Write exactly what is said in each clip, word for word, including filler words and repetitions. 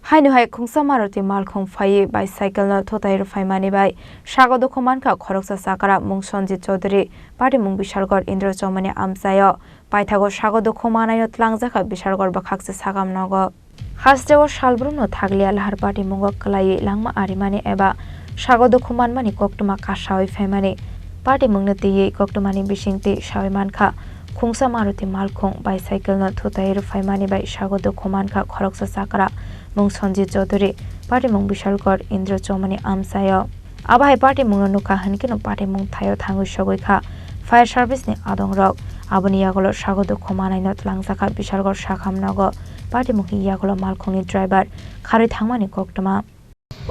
Haino hai khungsa Maruti malkhung phaiwi bicycle no thutai rwphaimani bai sago dukhu mankha khoroksa chakra mung Sanjit Chaudhary, patimung Bishalgarh Indra Chowmani amchaio. Paithago sago dukhu manaino tlangjakha Bishalgarh bwkhaksa sakam nogo. Hasteo salbrumno thakliya lahar patimungo kwlaiwi langma arimani eba sago dukhu manmani koktwma kasawi phaimani. Patimungno twiwi koktwmani bisingtwi sawi mankha, khungsa Maruti malkhung bicycle no thutai rwphaimani bai sago dukhu mankha khoroksa chakra mung Sanjit Chaudhary, patimung Bishalgarh Indra Chowmani amchaio. Abo hai patimungno nukha hwnkhe no patimung thaio thangwi sogwi kha fire service ni adongrok. Aboni yagulo sago dukhu manaino tlangjakha Bishalgarh sakam nogo. Patimungni yagulo malkhungni driver kharwi thangmani koktwma.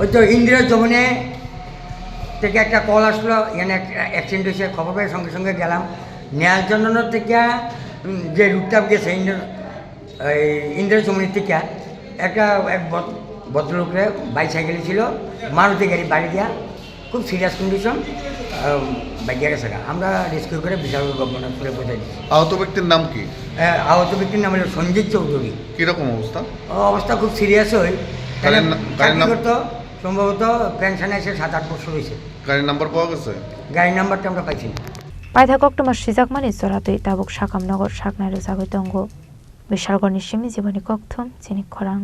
ওই তো ইন্দ্রিয় দমনে থেকে একটা কল আসলো, এখানে একটা অ্যাক্সিডেন্ট হয়েছে, খবর পেয়ে সঙ্গে সঙ্গে গেলাম। নেয়ার জন্য থেকে, উম, যে রুটটা গেছে ইন্দ্র-, এই ইন্দ্রিয় দমনের থেকে একটা এক ভদ-, ভদ্রলোকরে বাইসাইকেল ছিল, মারুতি গাড়ি বাড়ি দিয়া খুব সিরিয়াস কন্ডিশন, বাইকে গেছে গা। আমরা রেস্কিউ করে বিশাল গভর্নমেন্ট হসপিটালে পৌঁছে দিচ্ছি। আহত ব্যক্তির নাম কি? আহ, আহত ব্যক্তির নাম হলো সঞ্জিত চৌধুরী। কিরকম অবস্থা? অবস্থা খুব সিরিয়াস হয়। গাড়ির না-, গাড়ির চাকরি নাম? করতো, সম্ভবত পেনশন এসে সাত আট বছর হয়েছে। গাড়ির নাম্বার পাওয়া গেছে? গাড়ির নাম্বারটা আমরা পাইছি না। Paitha koktwma sijakmani joratwi tabuk sakam nogo saknai rwjagwi tongo. Bishalgarhni simi jiboni kokthum chini khorang.